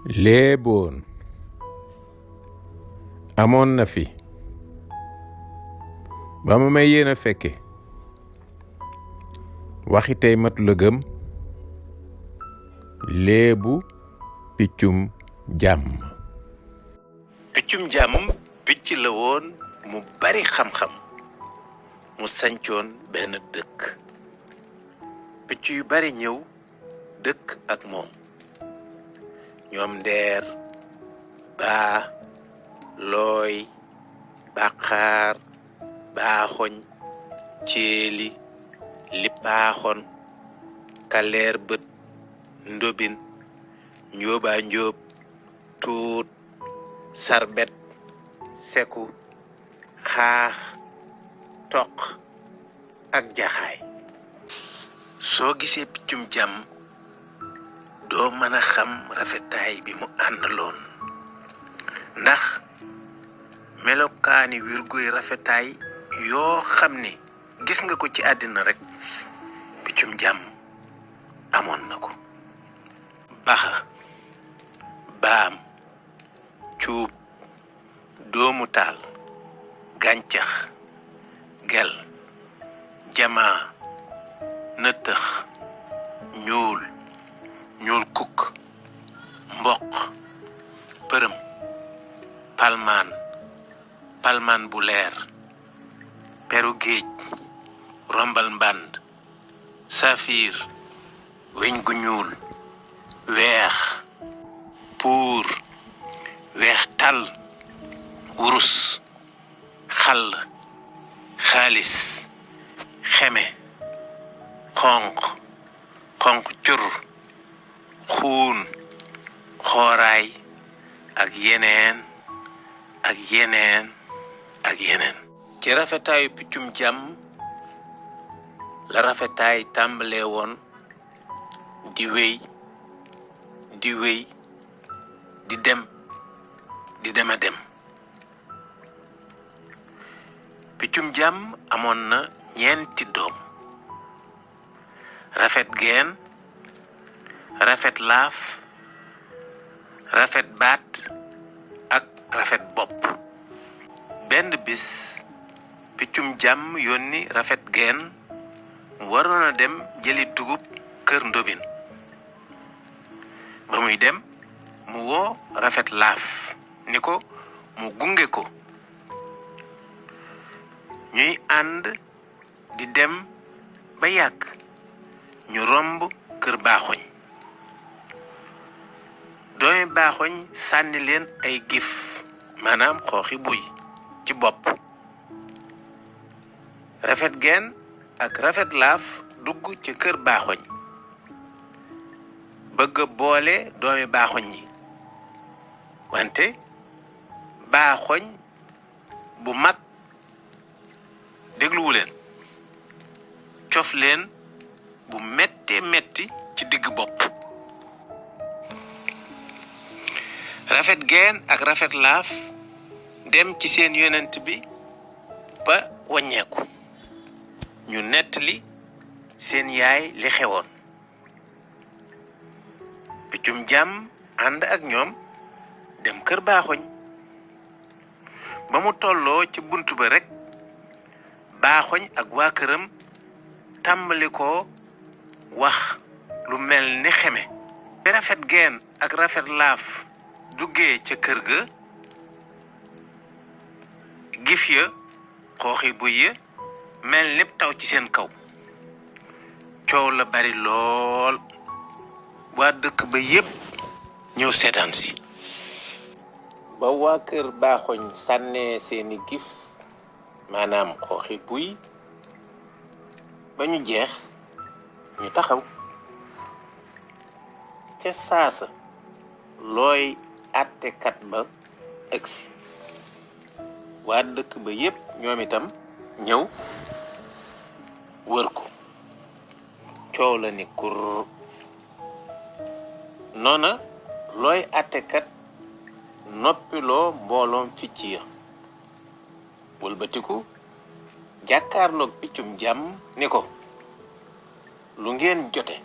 léeboon amoon na fi ba ma may yéen a fekke waxi tey matu la gëm léebu piccum jàmm. piccum jàmm picc la woon mu bari xam-xam mu sancoon benn dëkk picc yu bari ñëw dëkk ak moom ñoom ndeer baa looy bàqaar baaxoñ ceeli lippaaxon kaleer bët ndobin njóobaa njóob tuut sarbet seku xaax toq ak jaxaay soo gisee piccum jàmm doo mën a xam rafetaay bi mu àndaloon ndax melokaani wirgoy rafetaay yoo xam ne gis nga ko ci àddina rek piccum jàmm amoon na ko baxa baam cuub doomu taal gàncax gel jamaa nëttëx ñuul kukk mboq përëm palmaan bu leer peru géej rombal mbànd safiir weñ gu ñuul weex puur weex tàll wurus xàll xaalis xeme xonq cur xuun xooraay ak yeneen ci rafetaayu piccum jàmm la rafetaay tàmbalee woon di wéy di dem a dem piccum jàmm amoon na ñeenti doom rafet geen rafet laaf rafet baat ak rafet bopp benn bis piccum jàmm yónni rafet geen waroon a dem jëli dugub kër ndobin ba muy dem mu woo rafet laaf ni ko mu gunge ko ñuy ànd di dem ba yàgg ñu romb kër baaxoñ doomi baaxoñ sànni leen ay gif maanaam xooxi buy ci bopp rafet geen ak rafet laaf dugg ci kër baaxoñ bëgg boole doomi baaxoñ yi wante baaxoñ bu mag dégluwu leen cof leen bu metti ci digg bopp rafet geen ak rafet laaf dem ci seen yonent bi ba wàññeeku ñu nettali seen yaay li xewoon piccum jàmm ànd ak ñoom dem kër baaxoñ ba mu tolloo ci bunt ba rekk baaxoñ ak waa këram tàmbali ko wax lu mel ni xeme te rafet geen ak rafet laaf duggee ca kër ga gif ya xooxi buy ya mel lépp taw ci seen kaw coow la bari lool waa dëkk ba yépp ñëw seetaan si ba waa kër baaxoñ sànnee seeni gif maanaam xooxi buy ba ñu jeex ñu taxaw ca saasa looy àttekat ba egsi waa dëkk ba yépp ñoom itam ñëw wër ko coow la ni kur noona looy àttekat noppiloo mbooloom ficc ya wëlbatiku jàkkaarloog piccum jàmm ni ko lu ngeen jote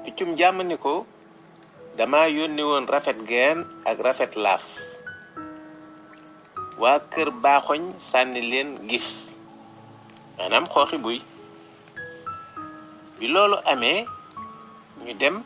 piccum jàmm ni ko dama yónni woon rafet geen ak rafet laaf waa kër baaxoñ sànni leen gif maanaam xooxi buy bi loolu amee ñu dem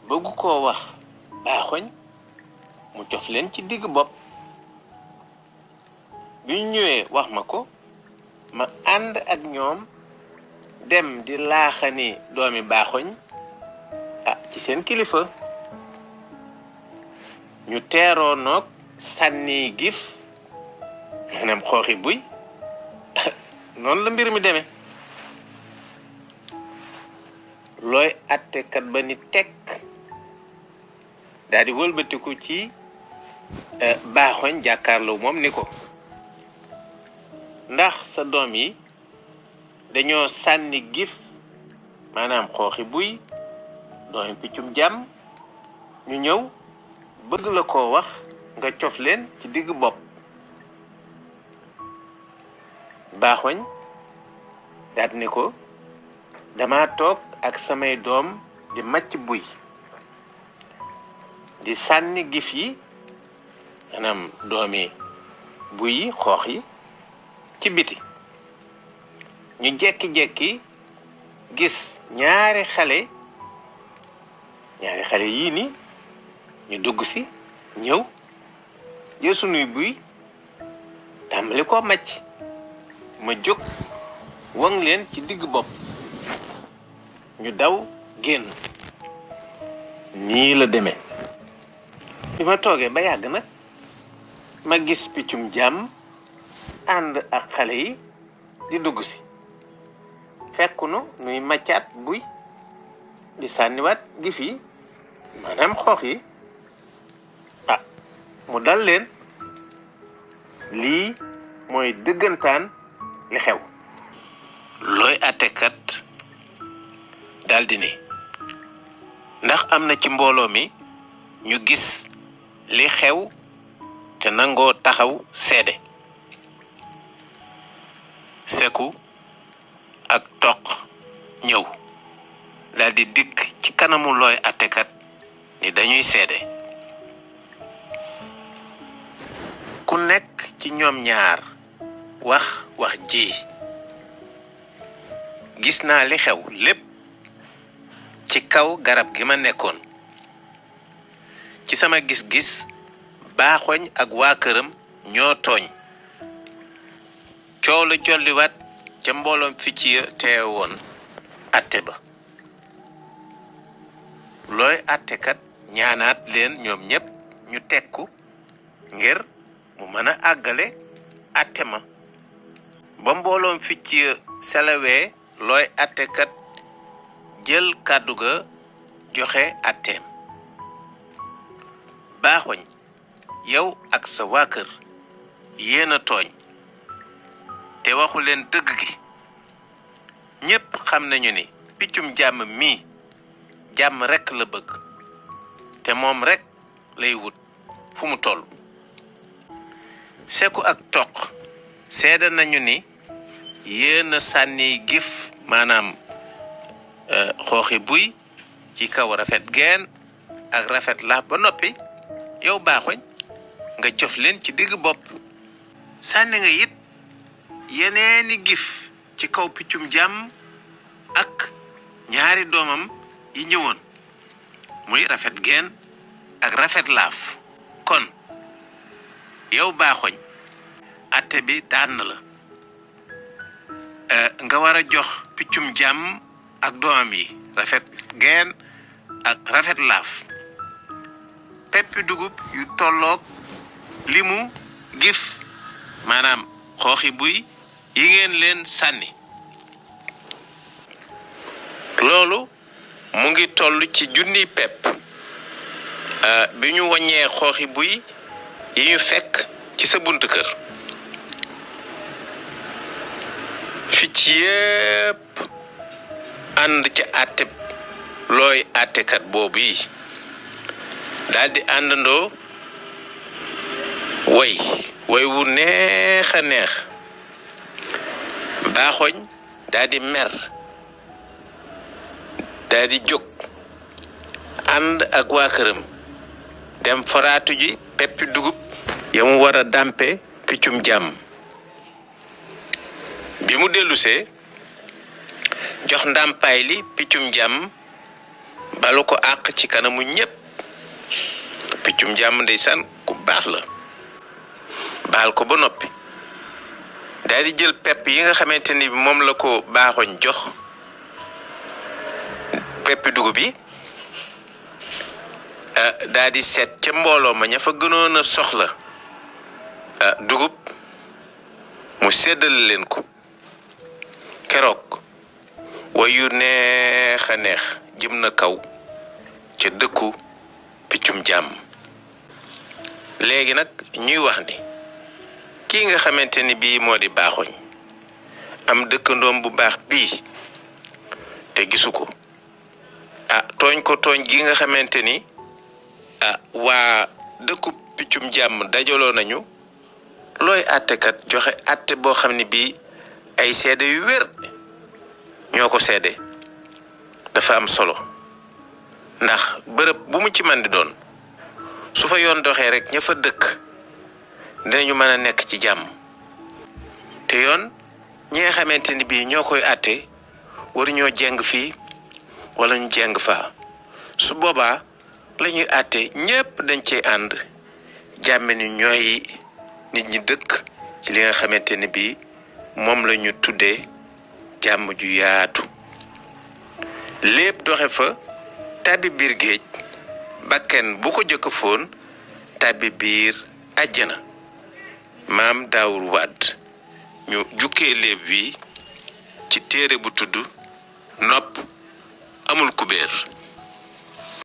bëggu koo wax baaxoñ mu cof leen ci digg bopp bi ñu ñëwee wax ma ko ma ànd ak ñoom dem di laaxani doomi baaxoñ ci seen kilifa ñu teeroo noog sànni gif maanaam xooxi buy noonu la mbir mi demee looy attekat ba ni tekk daal di wëlbatiku ci baaxoñ jàkkaarloo moom ni ko ndax sa doom yi dañoo sànni gif maanaam xooxi buy doomi piccum jàmm ñu ñëw bëgg la koo wax nga cof leen ci digg bopp baaxoñ daat ni ko dama toog ak samay doom di màcc buy di sànni gif yi maanaam doomi buy yi xoox yi ci biti ñu jekki-jekki gis ñaari xale yii ni ñu dugg si ñëw jël sunuy buy tàmbali ko màcc ma jóg wang leen ci digg bopp ñu daw génn nii la demee bi ma toogee ba yàgg nag ma gis piccum jàmm ànd ak xale yi di dugg si fekkunu nuy màccaat buy di sànniwaat gif yi maanaam xoox yi mu dal leen lii mooy dëggantaan li xew looy àttekat daldi ne ndax am na ci mbooloo mi ñu gis li xew te nangoo taxaw seede seku ak toq ñëw daldi dikk ci kanamu looy àttekat ni dañuy seede ku nekk ci ñoom ñaar wax ji gis naa li xew lépp ci kaw garab gi ma nekkoon ci sama gis-gis baaxoñ ak waa këram ñoo tooñ coow la jolliwaat ca mbooloom fi ci teewe woon atte ba looy attekat ñaanaat leen ñoom ñépp ñu tekku ngir mu mën a àggale atte ma ba mbooloom fi ci selawee looy attekat jël kàddu ga joxe atteem baaxoñ yow ak sa waa kër yéen a tooñ te waxu leen dëgg gi ñépp xam nañu ni piccum jàmm mii jàmm rekk la bëgg te moom rekk lay wut fu mu toll seku ak toq seede nañu ni yéen a sànni gif maanaam xooxi buy ci kaw rafet geen ak rafet laaf ba noppi yow baaxoñ nga cof leen ci digg bopp sànni nga it yeneeni gif ci kaw piccum jàmm ak ñaari doomam yi ñëwoon muy rafet geen ak rafet laaf kon yow baaxoñ atte bi daan na la nga war a jox piccum jàmm ak doomam yi rafet geen ak rafet laaf peppi dugub yu tolloog limu gif maanaam xooxi buy yi ngeen leen sànni loolu mu ngi toll ci junniy pepp bi ñu wàññee xooxi buy yi ñu fekk ci sa buntu kër fi ci yépp ànd ci àtte looy àttekat boobu yi daldi àndandoo way wu neex a neex baaxoñ daldi mer daa di jóg ànd ak waa këram dem faraatu ji peppi dugub ya mu war a dàmpe piccum jàmm. bi mu dellusee jox ndàmpaay li piccum jàmm balu ko àq ci kanamu ñépp. piccum jàmm ndeysaan ku baax la. baal ko ba noppi daal di jël pepp yi nga xamante ni moom la ko baaxoñ jox peppi dugub yi daal di seet ca mbooloo ma ña fa gënoon a soxla dugub mu séddale leen ko. keroog wayu neex a neex jëm na kaw ca dëkku piccum jàmm. léegi nag ñuy wax ni kii nga xamante ni bii moo di baaxoñ am dëkkandoom bu baax bii te gisu ko tooñ ko tooñ gi nga xamante ni waa dëkku piccum jàmm dajaloo nañu. looy àttekat joxe àtte boo xam ne bii ay seede yu wér ñoo ko seede dafa am solo ndax bërëb bu mu ci man di doon su fa yoon doxee rek ña fa dëkk dinañu mën a nekk ci jàmm. te yoon ñi nga xamante ni bii ñoo koy àtte waruñoo jeng fii wala ñu jeng faa. su boobaa la ñuy àtte ñépp dañ cee ànd jàmme ni ñooy nit ñi dëkk ci li nga xamante ni bii moom la ñu tuddee jàmm ju yaatu. léeb doxe fa tàbbi biir géej bakken bu ko jëkk foon tàbbi biir àjjana. maam Daawur Wàdd ñu jukkee léeb wi ci téere bu tudd nopp amul kubéer.